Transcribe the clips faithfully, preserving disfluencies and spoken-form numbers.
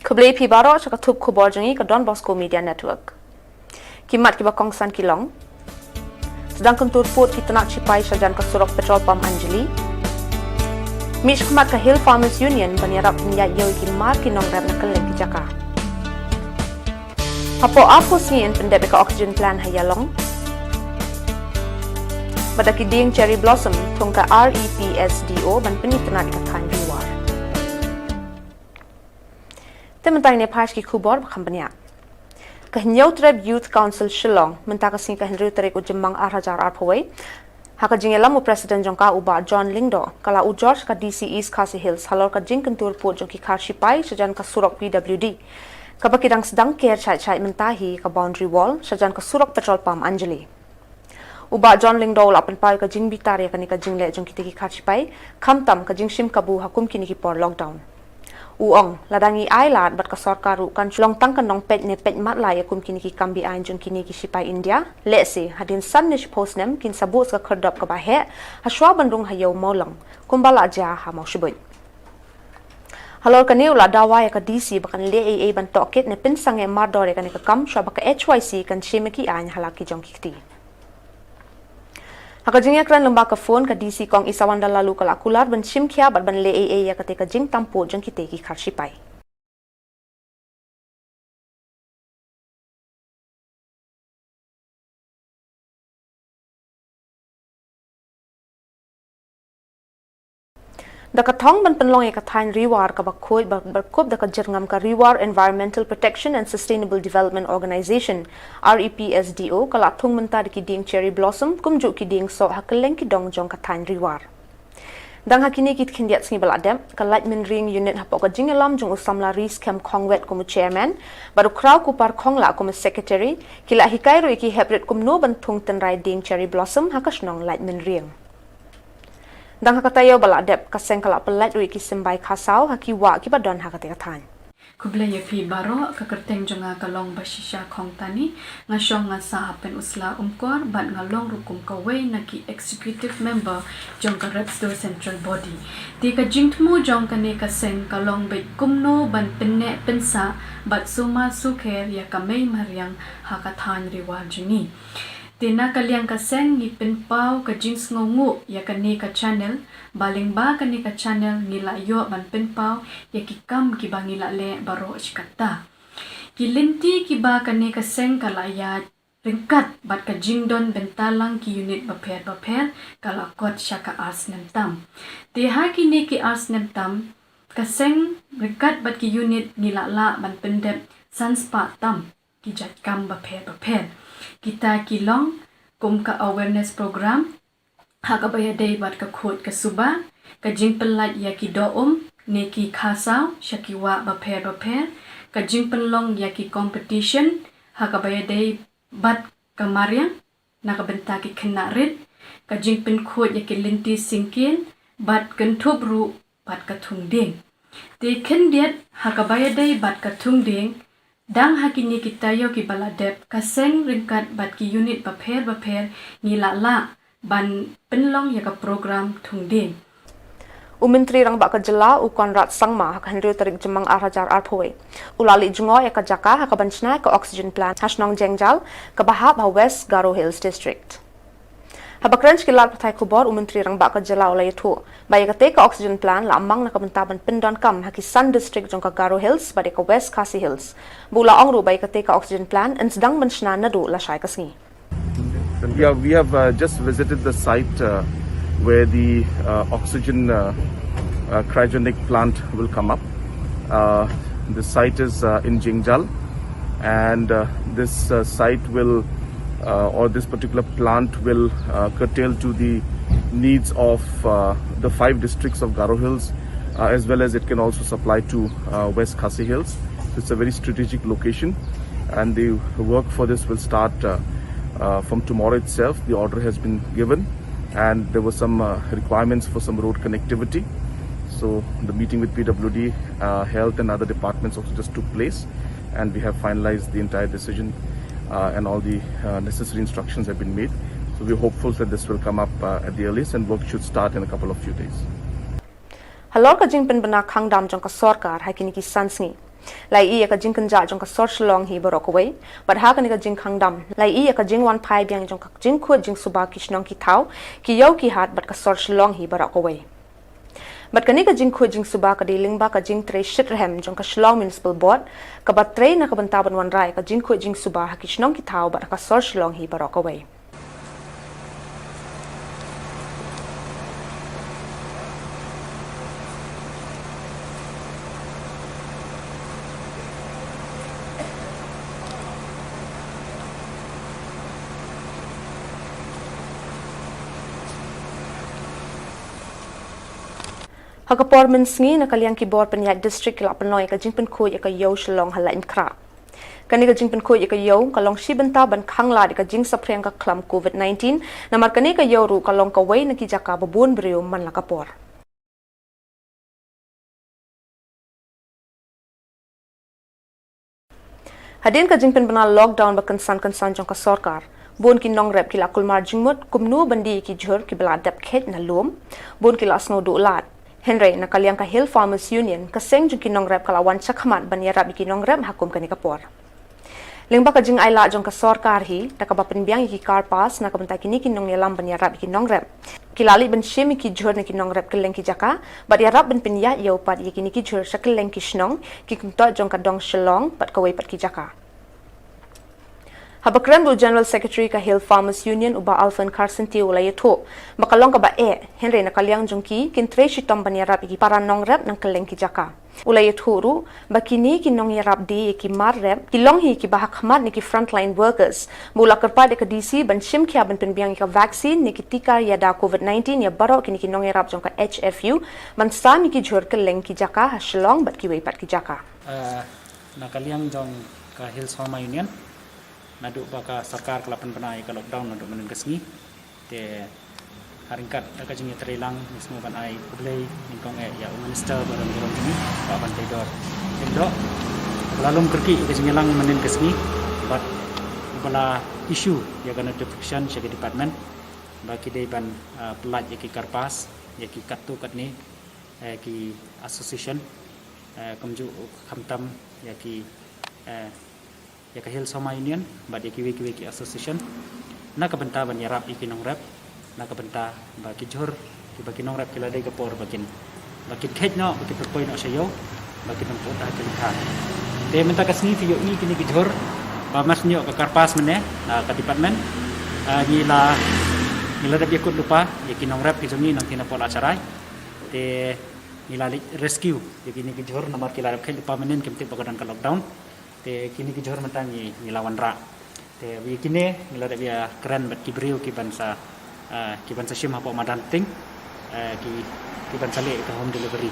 Khublei phi baroh sha ka thup khubor jong ngi ka Don Bosco Media Network. Ki mat kiba kongsan ki long: Sdang kyntur pud ki tnat shipai shajan ka surok petrol pump Anjali. Mih shakhmat ka Hill Farmers Union ban ïarap pynïaid ïew ïa ki mar ki nongrep na kylleng ki jaka. Hapoh arphew sngi yn pyndep ïa ka oxygen plant ha Ïalong. Bad da ki dieng cherry blossom, thung ka R E P S D O ban pynitynnad ïa ka thaiñ Ri War. Te mynta ngin ïa peit ki khubor ba kham bniah. Ka Hynñiewtrep Youth Council Shillong, mynta ka sngi ka hynriew tarik u Jymmang ar hajar arphew wei, ha ka jingïalam u President jong ka u Bah John Lyngdoh, ka la ujor sha ka D C East Khasi Hills halor ka jingkyntur pud jong ki khar shipai shajan ka surok P W D, kaba ki dang sdang ker shait shait mynta hi ka boundary wall shajan ka surok petrol pump Anjali. U Bah John Lyngdoh u la pynpaw ïa ka jingbitar ïa kane ka jingleh jong kita ki khar shipai, khamtam ka jingshim kabu ha kum kine ki por lockdown. U ong, lada ngi ailad bad ka sorkar ruh kan shu long tang ka nongpeit ne peit matlah ïa kum kine ki kam beaiñ jong kine ki shipai India, lehse hadien san ne shiphew snem kin sa buh sa ka khyrdop kaba heh, hashwa ban rung ha ïew mawlyng, kumba la jia ha Mawshbuit. Halor kane u la dawa ïa ka D C ba kan leh ei ei ban tohkit ne pynsangeh mardor ïa kane ka kam, shwa ba ka H Y C kan shim ïa ki aiñ ha la ki jong ki kti. Ha ka jingïakren lyngba ka phone, ka D C Kong Isawanda Laloo ka la kular ban shim khia bad ban leh ei ei ïa kata ka jingtam pud jong kita ki khar shipai. Da ka thong ban pynlong ïa ka thaiñ Ri War kaba khuid bad ba kup da ka jyrngam ka Ri War Environmental Protection and Sustainable Development Organization, R E P S D O, ka la thung mynta da ki dieng cherry blossom kumjuh ki dieng soh ha kylleng ki dong jong ka thaiñ Ri War. Dang ha kine ki khyndiat sngi ba la dep, ka Laitumkhrah Unit hapoh ka jingïalam jong u samla Ri Skhem Khongwet kum u chairman bad u Khrawkupar Khonglah kum u secretary, ki la hikai ruh ïa ki heprit kumno ban thung tynrai dieng cherry blossom ha ka shnong Laitumkhrah. Dang ha ka taïew ba la dep, ka seng ka la pyllait ruh ïa ki symbai khasaw ha ki wah kiba don ha kata ka thaiñ. Khublei ïa phi baroh, ka kyrteng jong nga ka long Bashisha Khongtani, nga shong nga sah ha Pynursla Umkor bad nga long ruh kum kawei na ki executive member jong ka Repsdo Central Body. Te ka jingthmu jong kane ka seng ka long beit kumno ban pynneh pynsah bad sumar sukher ïa ka mei mariang ha ka thaiñ Ri War jong ngi. Te na ka liang ka seng ngi pynpaw ka jingsngewnguh ïa kane ka channel, ba lyngba kane ka channel ngi la ïoh ban pynpaw ïa ki kam kiba ngi la leh baroh shi katta. Ki lynti kiba kane ka seng ka la ïaid ryngkat bad ka jingdon bynta lang ki unit bapher bapher ka la kot sha ka ar snem tam. Te ha kine ki ar snem tam, ka seng ryngkat bad ki unit ngi la lah ban pyndep san spah tam ki jait kam bapher bapher. Kita ki long kum ka awareness program ha kaba ïadei bad ka khuid ka suba, ka jingpyllait ïa ki doh um ne ki khasaw sha ki wah bapher bapher, ka jingpynlong ïa ki competition ha kaba ïadei bad ka mariang na ka bynta ki khynnah rit, ka jingpynkhuid ïa ki lynti syngkien bad kynthup ruh bad ka thung dieng. Te khyndiat ha kaba ïadei bad ka thung dieng, dang ha kine ki taïew kiba la dep, ka seng ryngkat bad ki unit bapher bapher ngi la lah ban pynlong ïa ka program thung dieng. U Myntri Rangbah ka Jylla u Conrad Sangma ha ka hynriew tarik Jymmang ar hajar arphew wei u la leit jngoh ïa ka jaka ha kaban shna ka oxygen plant ha shnong Jengjal kaba hap ha West Garo Hills District. Haba kren sha ki lad pathai khubor, u Myntri Rangbah ka Jylla u la ïathuh ba ïa kata ka oxygen plant la mang na ka bynta ban pyndonkam ha ki san district jong ka Garo Hills bad ïa ka West Khasi Hills. Bad u la ong ruh ba ïa kata ka oxygen plant yn sdang ban shna naduh lashai ka sngi. Yeah, we have uh, just visited the site uh, where the uh, oxygen uh, uh, cryogenic plant will come up. Uh, the site is uh, in Jengjal, and uh, this uh, site will, uh, or this particular plant will uh, curtail to the needs of uh, the five districts of Garo Hills, uh, as well as it can also supply to uh, West Khasi Hills. So it's a very strategic location, and the work for this will start uh, uh, from tomorrow itself. The order has been given, and there were some uh, requirements for some road connectivity. So the meeting with P W D, uh, health and other departments also just took place, and we have finalized the entire decision, uh, and all the uh, necessary instructions have been made. So we're hopeful that this will come up uh, at the earliest, and work should start in a couple of few days. Halor ka jingpynbna khang dam jong ka sorkar ha kine ki san sngi, La ïohi ïa ka jingkynjah jong ka sor Shillong hi baroh kawei, bad ha kane ka jingkhang dam la ïohi ïa ka jingwan phai biang jong ka jingkhuid jingsuba ki shnong ki thaw, ki ïew ki hat bad ka sor Shillong hi baroh kawei. Bad kane ka jingkhuid jingsuba ka dei lyngba ka jingtrei shitrhem jong ka Shillong Municipal Board, kaba trei na ka bynta ban wanrah ïa ka jingkhuid jingsuba ha ki shnong ki thaw bad ha ka sor Shillong hi baroh kawei. Ha ka por mynsngi, na ka liang ki bor pynïaid district ki la pynlong ïa ka jingpynkhuid ïa ka ïew Shillong ha Laitumkhrah. Kane ka jingpynkhuid ïa ka ïew ka long shi bynta ban khanglad ïa ka jingsaphriang ka khlam covid nineteen, namar kane ka ïew ruh ka long kawei na ki jaka ba bun briew man la ka por. Hadien ka jingpynbna lockdown ba kynsan kynsan jong ka sorkar, bun ki nongrep ki la kulmar jingmut kumno ban die ïa ki jhur kiba la dep kheit na lum. Bun ki la sngew duh lad. Hynrei na ka liang ka Hill Farmers Union, ka seng jong ki nongrep ka la wan shakhmat ban ïarap ïa ki nongrep ha kum kane ka por. Lyngba ka jingailad jong ka sorkar hi, da kaba pynbiang ïa ki car pass na ka bynta kine ki nongïalam ban ïarap ïa ki nongrep, ki la leit ban shim ïa ki jhur na ki nongrep kylleng ki jaka, bad ïarap ban pynïaid ïew pat ïa kine ki jhur sha kylleng ki shnong, ki kyntoit jong ka dong Shillong bad kawei pat ki jaka. Haba kren da u General Secretary ka Hill Farmers Union, u Bah Alfon Kharsyntiew, u la ïathuh ba ka long kaba eh, hynrei na ka liang jong ki, kin trei shitom ban ïarap ïa ki para nongrep na kylleng ki jaka. U la ïathuh ruh ba kine ki nongïarap die ïa ki mar rep ki long hi kiba ha khmat ne ki frontline workers. Ba u la kyrpad ïa ka D C ban shim khia ban pynbiang ïa ka vaccine ne ki tika ïada covid nineteen ïa baroh kine ki nongïarap jong ka H F U, ban sam ïa ki jhur kylleng ki jaka ha Shillong bad kiwei pat ki jaka. Eh, na ka liang jong ka Hill Farmers Union, naduh ba ka sorkar ka la pynbna ïa ka lockdown naduh mynnin ka sngi, te ha ryngkat ka jingïatreilang, ngi sngewbha ban ai khublei nyngkong eh ïa u Minister ba don burom jong ngi, Bah Banteidor Lyngdoh, ba la lum kyrkieh ïa ka jingïalang mynnin ka sngi bad ba la issue ïa ka notification sha ki department ba ki dei ban, ah, pyllait ïa ki car pass ïa ki katto katne, eh, ki association, eh, kumjuh khamtam ïa ki, eh, ïa ka Hill Farmers Union bad ïa kiwei kiwei ki association, na ka bynta ban ïarap ïa ki nongrep, na ka bynta ba ki jhur kiba ki nongrep ki la dei ka por ba kin, ba kin kheit noh, ba kin pynpoi noh sha ïew, ba kin ym pud ha ki lyngkha. Te mynta ka sngi phi ïohi kine ki jhur ba mar shu ñiuh ka car pass mynne na ka department, ah, ngi la, ngi la dep ïakut lypa ïa ki nongrep ki jong ngi nangtei na Port Laitumkhrah. Te ngi la leit rescue ïa kine ki jhur namar ki la dep kheit lypa mynnin, kim tip ba ka don ka lockdown. Te kine ki jhur mynta ngi, ngi la wanrah. Te ïa kine ngi la dep ïakren bad ki briew ki ban sa, ah, ki ban sa shim hapoh madan Pting, eh, ki, ki ban sa leh ka home delivery.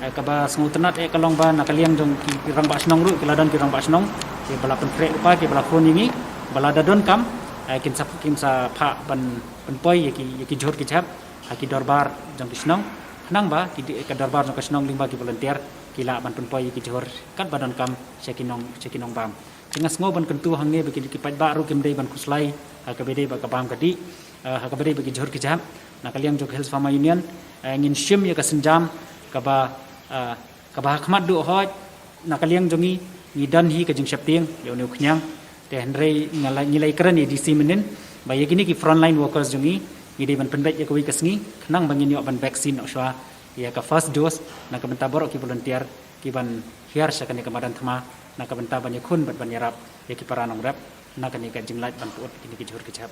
Eh, kaba sngewtynnat eh ka long ba na ka liang jong ki, ki rangbah shnong ruh ki la don ki rangbah shnong kiba la pynkhreh lypa, kiba la phone ïa ngi ba lada donkam, eh, kin sa, kin sa phah ban pynpoi ïa ki, ïa ki jhur ki jhep ha ki dorbar jong ki shnong. Khnang ba ki, ka dorbar jong ka shnong lyngba ki volunteer ki lah ban pynpoi ïa ki jhur katba donkam sha ki nong, sha ki nongbam. Te nga sngew ban kyntu hangne ba ki, ki paidbah ruh kim dei ban khuslai ha kaba dei ba ka bam ka dih, eh, ha kaba dei ba ki jhur ki jhep. Na ka liang jong ka Hill Farmers Union, eh, ngin shim ïa ka sienjam kaba, eh, kaba ha khmat duh hoi. Na ka liang jong ngi, ngi don hi ka jingsheptieng ïa une u khñiang. Te hynrei ngi la, ngi la ïakren ïa D C mynnin ba ïa kine ki frontline workers jong ngi, ngi dei ban pynbeit ïa kawei ka sngi khnang ba ngin ïoh ban vaccine noh shuwa ïa ka first dose, na ka bynta baroh ki volunteer ki ban hiar sha kane ka madan thma, na ka bynta ban ïakhun bad ban ïarap ïa ki para nongrep na kane ka jinglait ban pyut kine ki jhur ki jhep.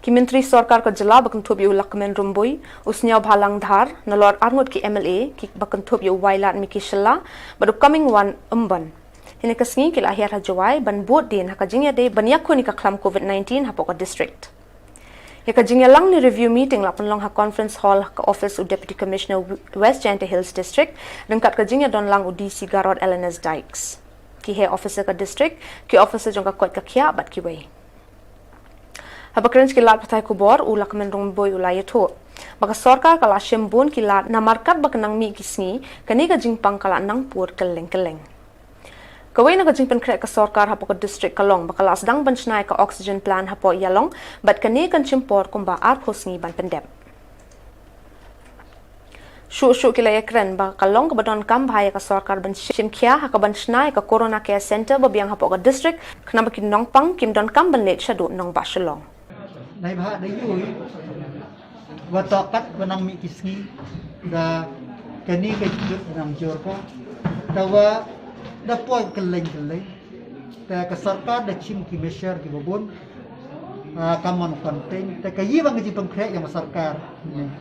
Ki myntri sorkar ka jylla ba kynthup ïa u Lahkmen Rymbui, u Sniawbhalang Dhar, nalor arngut ki M L A, kiba kynthup ïa u Wailadmiki Shylla bad u Comingone Ymbon, hynne ka sngi ki la hiar ha Jowai ban bud dien ha ka jingïadei ban ïakhun ïa ka khlam covid nineteen hapoh ka district. Ïa ka jingïalang ne review meeting la pynlong ha Conference Hall ha ka office u Deputy Commissioner West Jaintia Hills District, ryngkat ka jingïadonlang u D C Garo L N S Dykes, ki heh officer ka district, ki officer jong ka koit ka khiah bad kiwei. Haba kren sha ki lad pathai khubor, u Lahkmen Rymbui u la ïathuh ba ka sorkar ka la shim bun ki lad namar katba ka nang mih ki sngi, kane ka jingpang ka la nang pur kylleng kylleng. Kawei na ka jingpynkhreh ka sorkar hapoh ka district ka long ba ka la sdang ban shna ïa ka oxygen plant hapoh Ïalong, bad kane kan shim por kumba arphew sngi ban pyndep. Shuh shuh ki la ïakren ba ka long kaba donkam bha ïa ka sorkar ban shim khia ha kaban shna ïa ka Corona Care Centre ba biang hapoh ka district, khnang ba ki nongpang kim donkam ban leit shaduh nongbah Shillong. Nai bha da yui wa tokat ba nang mih ki sngi da kani ka jut nang jur ka, da wa da poi kylleng kylleng. Te ka sorkar da chim ki measure ki babun, ah, ka mon konting. Te ka yi bang ka jingpynkhreh ïa ka sorkar.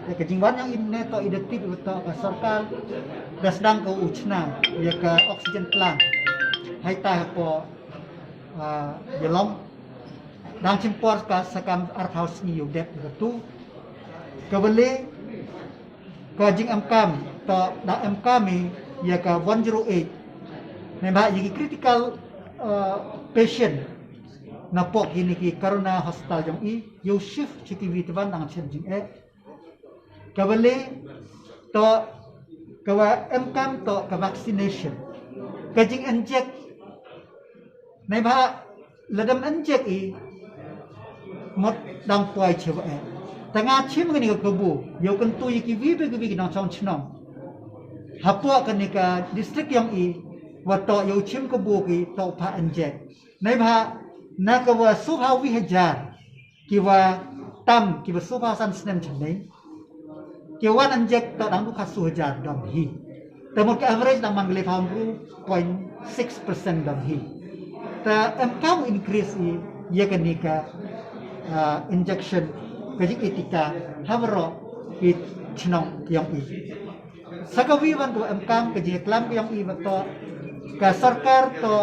Te ka jingwan ïa ine to i da tip wa to ka sorkar da sdang ka u chna ïa ka oxygen plant. Hai ta hapoh, ah, ïa long dang chim por ka sakam arphaw sngi ïa u dep ïa ka tu. Ka bale ka jingem kam to da em kam i ïa ka one zero eight. Nai bha ïa ki critical, uh, patient na pok ïa ni ki Corona Hospital jong i ïa u shift sha ki wi twan dang chen jing eh. Ka bale to ka wa em kam to ka vaccination, ka jing inject. Nai bha la dam inject i mot dang poi che wa eh. Tanga chim kani ka kabu ïa u kyntu ïa ki wi ba ki wi ki nongchong chnong hapoh kani ka district yong i wa to ïa u chim kabu ki to pha inject. Nai bha na ka wa sophaw wi hajar ki wa tam ki wa sophaw san snem chang nei. Ki wan inject to dang du khatsaw hajar dong hi. Te mut ka average dang man ka lephaw hynriew point six percent dong hi. Te em kam increase i ïa kani ka, ah, injection ka jing i tika ha waroh ki chnong yong i. Sa ka wi wan ka em kam ka jing klam ka yong i wa to ka sorkar to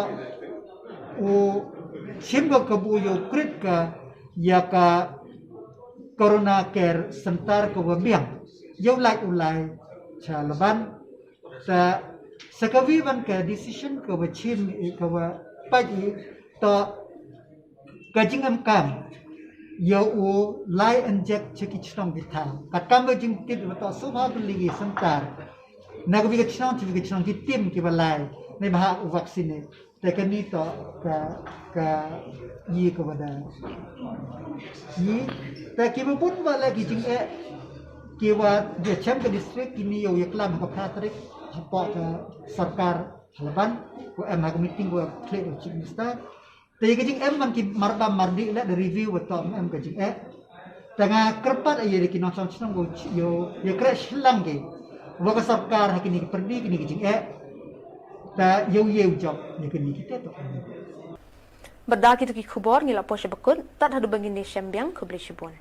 u chim ka kabu ïa u krit ka ïa ka Corona Care Centre ka wa biang ïa u lai u lai cha Laban. Ta sa ka wi wan ka decision ka wa chim i ka wa pait i to ka jing em kam ïa u lai inject cha ki chnong ki thaw. Ka kam wa jing tit wa to sophaw tylli ki centre na ka wi ka chnong cha wi ka chnong ki tim ki wa lai ne bha u vaccine. Te kani to ka, ka yi ka wa da yi. Te ki wa bun wa la ki jing eh ki wa da chem ka district kini yow ya klam ha ka phra tarik hapoh ka sorkar ha Laban, ko em ha ka meeting ko khleh da chief minister. Te ka jing em man ki marbam mardi la da review wa to em ka jing eh. Tanga kyrpad ïa ki nongchong chnong ko yow ya kre shlang ki wa ka sorkar ha kini ki pyrdi kini ki jing eh. Ta yow yow jop ïa kini ki te to. Bad da ki to ki khubor ngi la poi sha bakut, tad haduh ba ngin ïa shem biang, khublei shibun.